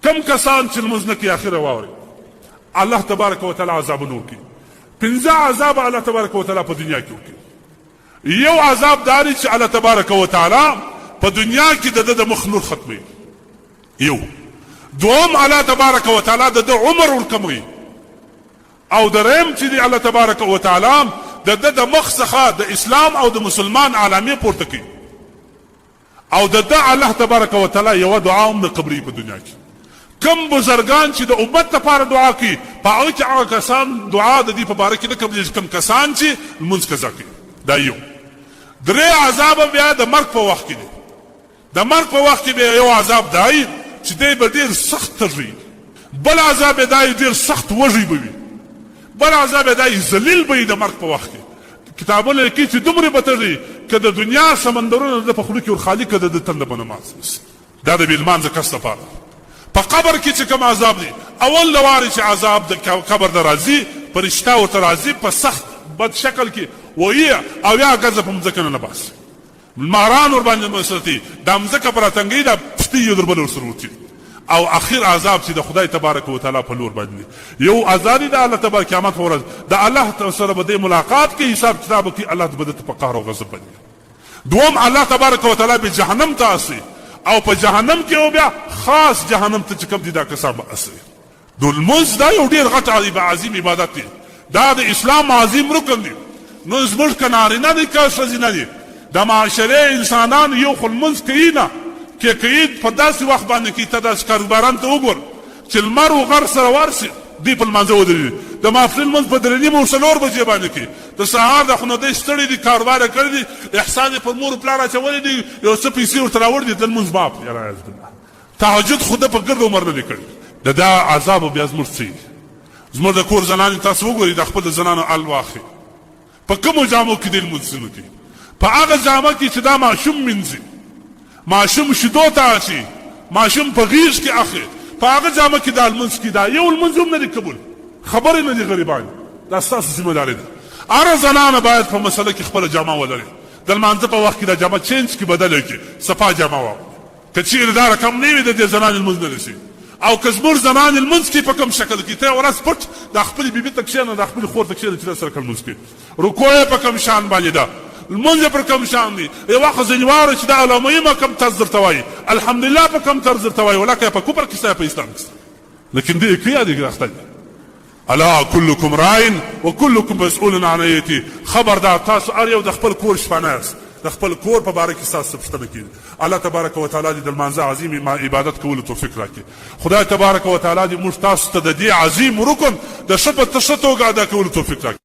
کم کسان چې لمونځ نه کوي، اخره واورئ، الله تبارک وتعالی عذابونه ورکوي. پنځه عذاب الله تبارک وتعالی په دنیا کې ورکوي. یو عذاب دا دی چې الله تبارک وتعالی په دنیا کې د ده د مخ نور ختموي. یو دوم، الله تبارک وتعالی د ده عمر ورکموي. او دریم چې دی، الله تبارک وتعالی د ده د مخ څخه د اسلام او د مسلمان علامې پورته کوي. او د ده الله تبارک وتعالی یوه دعا هم نه قبلوي. په دنیا کې کوم بزرګان چې د امت لپاره دعا کوي، په هغه کې هغه کسان دعا د دې په باره کې نه قبلېږي کوم کسان چې لمونځ قضا کوي. دا یو. درې عذاب بیا د مرګ په وخت کې دی. د مرګ په وخت کې بیا یو عذاب دی چې دی به ډېر سخت تږی، بل عذاب یې دی ډېر سخت وږی به وي، بل عذاب یې دی ذلیل به وي. د مرګ په وخت کې کتابونه لیکي چې دومره به تږی که د دنیا سمندرونه د په خوله کې ورخالي که د ده تنده به نه ماته شي. دا د بې لمانځه کس لپاره. په قبر کې چې کوم عذاب دی، اول د وارې چې عذاب د قبر نه راځي، فرشته ورته راځي په سخت بد شکل کې، وایي او یا ګزه په مځکه نه باسي، ماران ورباندې مسلطي، دا مځکه پر راتنګوي، دا پښتۍ یو در بل ورسره ورتي. او اخر عذاب چې د خدای تبارک وتعالی په لور باندې یو عذاب دی، د الله تبارک قیامت په ورځ د الله سره به د ملاقات کې حساب کتاب کې الله به په قهر او غضب باندې. دوم، الله تبارک وتعالی به جهنم ته اسی او په جهنم کې او بیا خاص جهنم ته چې کوم دي دا کسان به اسی. نو لمونځ دا یو ډیر غټ عظیم عبادت دی، دا د اسلام عظیم رکن دی. نو زموږ که نارینه دی که ښځینه دی، د معاشرې انسانان یو خو لمونځ کوي نه، که کوي په داسې وخت باندې کوي. ته داسې کاروباران ته وګور چې لمر و غر سره ورسي، دوی په لمانځه ودرېږي. د ماسپښین لمونځ په درې نیمو 4 بجې باندې کوي. د سهار د خو نو دی ستړی دی، کاروبار یې کړی دی، احسان یې پر مور و پلار اچولی دی، یو څه پیسې ورته راوړي دي، د لمونځ معاف دی. بالله تهجد خو ده په ګرد عمر نه دی کړی. د دا عذاب بیا زموږ څه دي؟ زموږ د کور زنانې تاسو وګورئ، د خپل زنانو ال واخلئ، په کومو جامو کې دې لمونځونه کوي؟ په هغه جامه کې چې دا ماشوم مینځي، ماشوم شیدو ته اچي، ماشوم په غیږ کې اخلي، په هغه جامه کې دا لمونځ کوي. دا یو لمونځ هم نه دی قبول. خبرې نه دي غریبان، دا ستاسو ذمه داري ده. هره زنانه باید په مسله کې خپله جامه ولري، د لمانځه په وخت کې دا جامه چینج کړي، بدله کړي، صفا جامه واغوندي. که چیرې دا رقم نه وي، د دې زنانې لمونځ نه رسي. او که زموږ زنانې لمونځ کوي، په کوم شکل کوي؟ ته ورځ پټ د خپلې بیبي ته کښېنه، د خپلې خور ته کښېنه چې سره لمونځ کوي، رکوع یې په کوم شان باندې ده، لمونځ یې پر کوم شان دی. یوه خو ځینې واوره چې دا علماء ما کوم طرز درته وایي، الحمدلله په کوم طرز درته وایي، ولکه په کفر کې ستا په اسلام کې، لیکن دې کوي دې راختل. الا کلکم راع وکلکم مسؤول عن رعیته. خبردار، تاسو هر یو د خپل کور شپانه یاست، د خپل کور په باره کې ستاسو پوښتنه کیږي. الله تبارک وتعالی دې د لمانځه عظیم عبادت کولو توفیق راکړي. خدای تبارک وتعالی دې موږ تاسو ته د دې عظیم رکن د ښه په ښه توګه ادا کولو توفیق راکړي.